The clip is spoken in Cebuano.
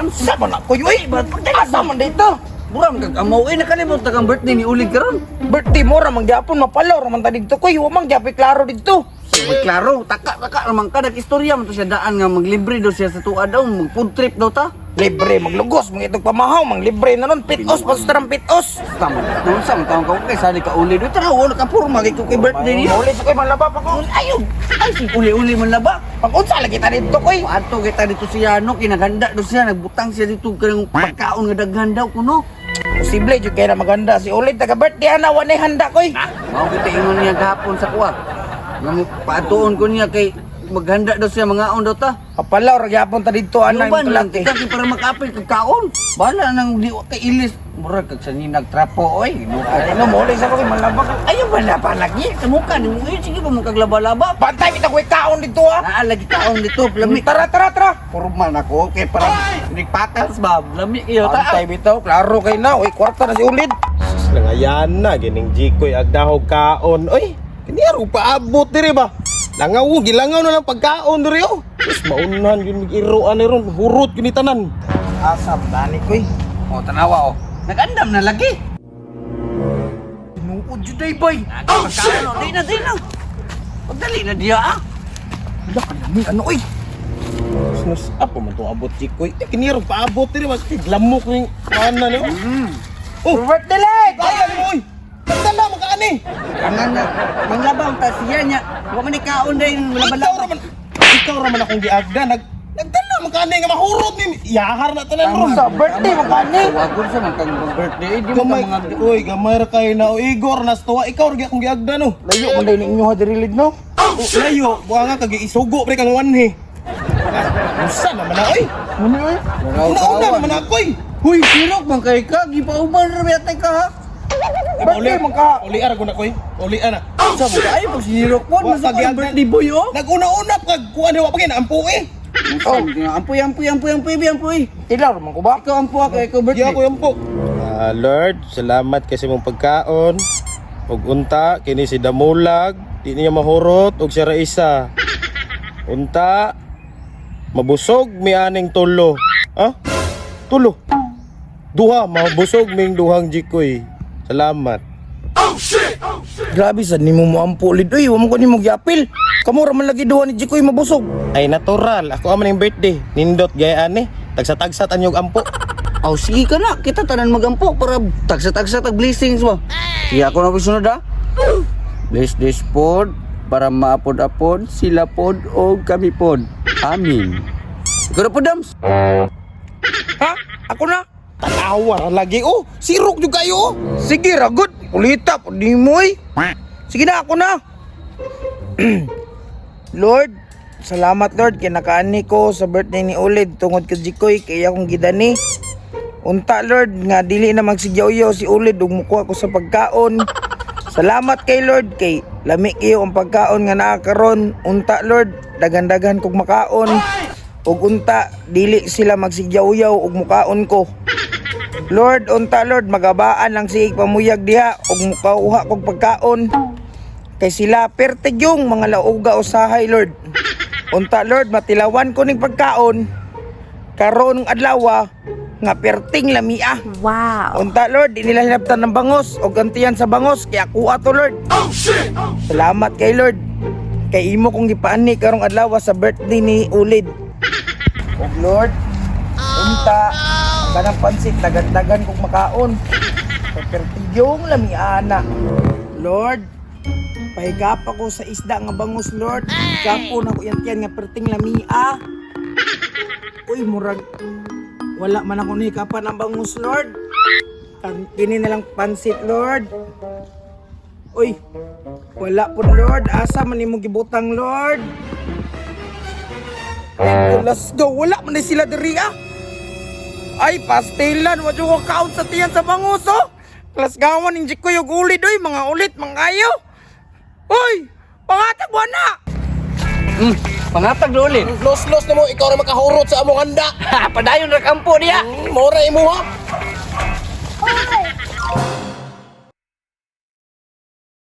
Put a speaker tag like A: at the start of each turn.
A: Dams.
B: Sa man ako uy, asa man dito?
A: Buram kag amaw eh nakalimot ta kang birthday ni Ulig karon.
B: Birthday mo ra man gyapon mapalaw ra man ta didto koy, wa man gyapon klaro didto.
A: May klaro, taka taka naman ka nag-istorya man to siya daan nga maglibre daw siya sa tuad daw, mag food trip daw ta.
B: Libre maglugos mga itong pamahaw, mang libre na nun, pitos pastarang pitos.
A: Tama. Noon sa taon ka kay sali ka uli do tara wala ka purma kay kay birthday niya.
B: Uli sa koy manlaba pa ko.
A: Ayo, ay si uli-uli man laba.
B: Pag-unsa lagi ta didto koy.
A: Ato kita dito siya no kinaghanda do siya nagbutang siya dito kanang pagkaon nga daghan daw kuno.
B: Posible jud kay na maganda si Ulid taga birthday ana wa nay handa koy.
A: Mao kita ingon niya gahapon sa kuha. Nga mo paatuon ko niya kay maghanda daw siya mangaon daw ta.
B: Kapalaw ra gyapon ta didto ana
A: Ano
B: imong
A: lang
B: kalaki.
A: kita kay para makapil kag kaon. Bala nang di kay ilis murag kag sa nagtrapo oy.
B: Ano mo uli sa koy manlaba ka.
A: Ayaw ba na palagi sa mukha ni mo eh, sige ba mo kaglaba-laba.
B: Bantay bitaw koy kaon didto ha.
A: Naa lagi kaon dito lami.
B: Tara tara tara.
A: Formal ako kay para nagpatals ba lami kayo ta.
B: Bantay bitaw klaro kay na, uy kwarta na si Ulid.
C: Sus, nangayan na gining Jikoy agdahog kaon. Oy, kini aro paabot diri ba? Langaw, oh, gilangaw na lang pagkaon diri oh. Sus, maunhan yun iroan ni ron, hurot yun ni tanan.
B: Asa tani koy.
A: Oh tanawa oh. Nagandam na lagi.
B: Tinuod jud ay bay.
A: Oh shit. Di na di na. Pagdali na diya ah.
B: Wala ka lami ano oy.
C: Sus, apa man tong abot Jikoy? Eh, kini aro paabot diri ba? Lamok ning kanan ni oh. Oh,
B: Birthday leg.
C: ay oy. Nagdala mo ka ani.
A: Angan na manglabang ta siya niya. Wa man ni kaon dahil
C: Ikaw
A: laba-laba.
C: ra man ikaw ra man akong giagda nag nagdala man ka ani nga mahurot ni yahar na tanan ron.
B: Sa birthday mo kani.
A: Wagod sa man kang birthday di mo ka
C: Gamay,
A: mga
C: oy, gamay ra kay na o Igor nas tuwa ikaw ra gyud akong giagda no.
B: Layo man day ninyo ha diri lid no.
C: Oh, layo, buha nga kag isugo pre kang wanhe. Usa naman na oy.
B: Ano oy?
C: Una-una naman ako oy.
A: Huy, sirok man kay ka, gipauban ra yata ka ha.
B: Birthday man ka.
C: Uli ara ko na koy. Uli ana.
A: Sa mo ay pag sinirok mo,
C: Wa,
A: nasa
C: pag-
A: ka birthday boy oh.
C: Naguna-una pa kag kuan wa pa gina ampo eh.
A: Oh, ampoy ampoy ampoy ampoy ampoy.
B: Tilaw ra man ko ba?
A: Ikaw ampo ako, ikaw
C: Di
A: birthday.
C: ako ampo. Ah, Lord, salamat kasi mong pagkaon. Ug unta kini si Damulag, di niya mahurot ug siya ra isa. Unta mabusog mi aning tulo. Ha? Tulo. Duha mabusog ming duhang jikoy. Salamat.
B: Grabe sad nimo mo ampo lid oy, wa man ko nimo giapil. Kamo ra man lagi duha ni Jikoy mabusog.
C: Ay natural, ako aman yung birthday. Nindot gaya ani. Tagsa-tagsa tanyog ampo.
A: Aw sige ka na, kita tanan magampo para tagsa-tagsa tag blessings mo. Sige ako na ko sunod ha. Bless this pod para maapod-apod sila pod o kami pod. Amin. Ikaw na po, Dams.
B: Ha? Ako na.
C: Tanawa ra lagi oh. Sirok jud kayo oh.
B: Sige ra good. Kulita po di mo oy. Sige na ako na. Lord, salamat Lord kay nakaani ko sa birthday ni Ulid tungod kay Jikoy kay akong gidani. Unta Lord nga dili na magsigyaw si Ulid ug mukuha ko sa pagkaon. Salamat kay Lord kay lami kayo ang pagkaon nga naa karon. Unta Lord, dagan-dagan kog makaon. Ug unta dili sila magsigyaw ug mukaon ko. Lord, unta Lord, magabaan lang sige pamuyag diha ug mukauha kog pagkaon. Kay sila pertig yung mga lauga usahay Lord. Unta Lord, matilawan ko ning pagkaon. Karon adlaw nga perting lamia.
D: Wow.
B: Unta Lord, di nila hinabtan ng bangos og gantian sa bangos kaya kuha to Lord. Salamat kay Lord. Kay imo kong gipaani karong adlaw sa birthday ni Ulid. Og Lord, unta ang kanang pansit dagan-dagan kog makaon. Kay pertigyong lamiana. Lord, pahigap ako sa isda nga bangus Lord. Gapo na ko yan tiyan nga perting lamia. Uy, murag wala man ako ni kapan ang bangus Lord. Kini na lang pansit Lord. Uy, wala po Lord. Asa man nimo gibutang Lord? Thank you, let's go. Wala man na sila diri ah. Ay, pastilan. Wa ko count sa tiyan sa bangus oh. Klasgawan injik ko yung ulit oy, mga ulit, mga ayo. Uy, pangatag wa na.
A: Pangatag na ulit.
C: Los-los na mo ikaw ra makahurot sa among handa.
A: Padayon ra kampo niya.
C: Mao ra imo ha.
D: Hoy!